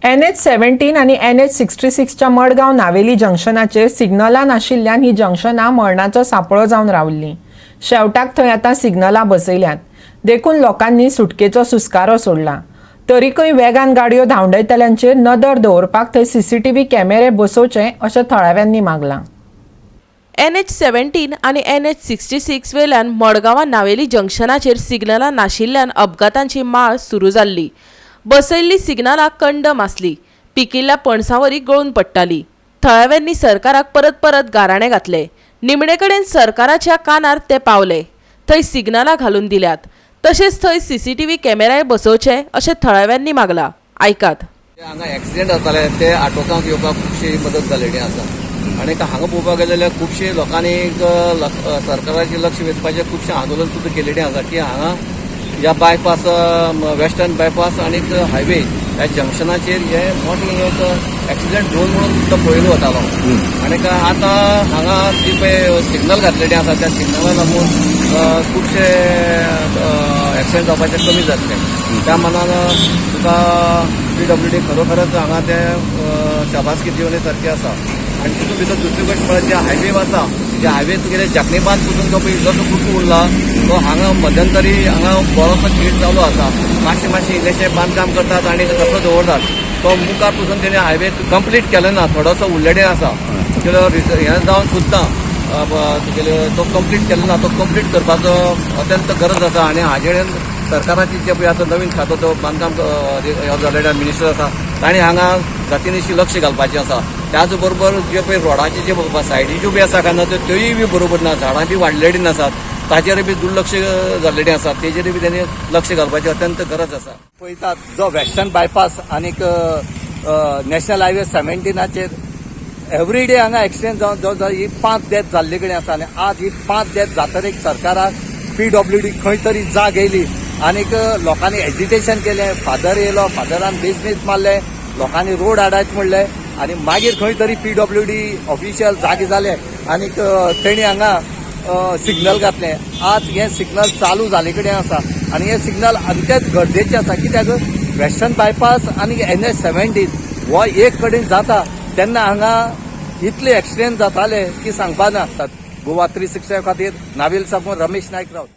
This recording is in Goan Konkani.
NH 17 आनी NH 66च्या मडगांव नावेली जंक्शनाचेर सिग्नलां नाशिल्ल्यान ही जंक्शनां मरणाचो सांपळो जावन रावल्लीं. शेवटाक थंय आतां सिग्नलां बसयल्यांत, देखून लोकांनी सुटकेचो सुस्कारो सोडला. तरीकय वेगान गाडयो धांवडयतल्यांचेर नदर दवरपाक थंय सीसीटीव्ही कॅमेरे बसोवचे अशें थळाव्यांनी मागलां. NH 17 आनी NH 66 वेल्यान मडगांवां नावेली जंक्शनाचेर सिग्नलां नाशिल्ल्यान अपघातांची माळ सुरू जाल्ली. बसयल्लीं सिग्नलां कंडम आसलीं. पिकिल्ल्या पणसावरी गळून पडटालीं. थळाव्यांनी सरकाराक परत परत गाराणें घातलें. निमणे कडेन सरकाराच्या कानार तें पावलें. थंय सिग्नलां घालून दिल्यात. तशेंच थंय सीसीटीव्ही कॅमेराय बसोवचे अशें थळाव्यांनी मागलां. आयकात. हांगा एक्सिडेंट जाताले ते आटोवपाक येवपाक खुबशी मदत जाल्लेली आसा. आनी हांगा पळोवपाक गेले जाल्यार खुबशे लोकांनी सरकाराचें लक्ष वेधपाचें खुबशें आंदोलन सुद्दां केलेलें आसा की हांगा ह्या बायपास, वेस्टर्न बायपास आनी हायवे ह्या जंक्शनाचेर हे मोठे एक एक्सिडेंट झोन म्हणून सुद्दां पळयलो वतालो. आनी आतां हांगा जी पळय सिग्नल घातलेले आसा, त्या सिग्नला लागून खुबशे एक्सिडेंट जावपाचे कमी जातले. त्या मानान तुका पीडब्ल्यूडी खरोखरच हांगा ते शाबासकी दिवणे सारके आसा. आनी तितून भितर दुसरी गोश्ट म्हळ्यार जे हायवे आसा, जे हायवे तुगेले जाकणीबांद पसून तो पळय इल्लोसो कुटू उरला, तो हांगा मध्यंतरी हांगा बरोसो खेळ चालू आसा. मातशें मातशें इल्लेशें बांदकाम करतात आनी तसो दवरतात. तो मुखार पसून तेणे हायवे कंप्लीट केलो ना, थोडोसो उरलेडे आसा. तुगेलो हें जावन सुद्दां तुगेले तो कंप्लीट केलो ना. तो कंप्लीट करपाचो अत्यंत गरज आसा. आनी हाजे सरकाराची जे पळय आतां नवीन खातो तो बांदकाम हे जाल्ले मिनिस्टर आसा, तांणी हांगा जातीनिशी लक्ष घालपाचें आसा. त्याच बरोबर जे पळय रोडाचे जे सायडीच्यो बी आसा काय ना, त्योय बी बरोबर ना. झाडां बी वाडलेली नासात, ताचेर बी दुर्लक्ष जाल्लेलें आसा. तेजेर बी तेणी लक्ष घालपाची अत्यंत गरज आसा. पळयतात, जो वेस्टर्न बायपास आनीक नॅशनल हायवे 17चेर एवरी डे हांगा एक्सिडेंट जावन जवळ जवळ ही पांच डेथ जाल्ले कडेन आसा. आनी आज ही पांच डेथ जातरीक सरकाराक, पीडब्ल्यूडी खंय तरी जाग येयली आनीक लोकांनी एजिटेशन केलें. फादर येयलो, फादरान बेजमीज मारले, लोकांनी रोड हाडायत म्हणले आनी मागीर खंय तरी पीडब्ल्यूडी ऑफिशियल जागे जाले आनीक तेणी हांगा सिग्नल घातलें. आज हें सिग्नल चालू जाले कडेन आसा आनी हें सिग्नल अत्यंत गरजेचें आसा, कित्याक वेस्टर्न बायपास आनी NH 17 हो एक कडेन जाता तेन्ना हांगा इतले एक्सिडेंट जाताले की सांगपा ना. गोवा 365 खातीर नावेल साकून रमेश नायक रावत.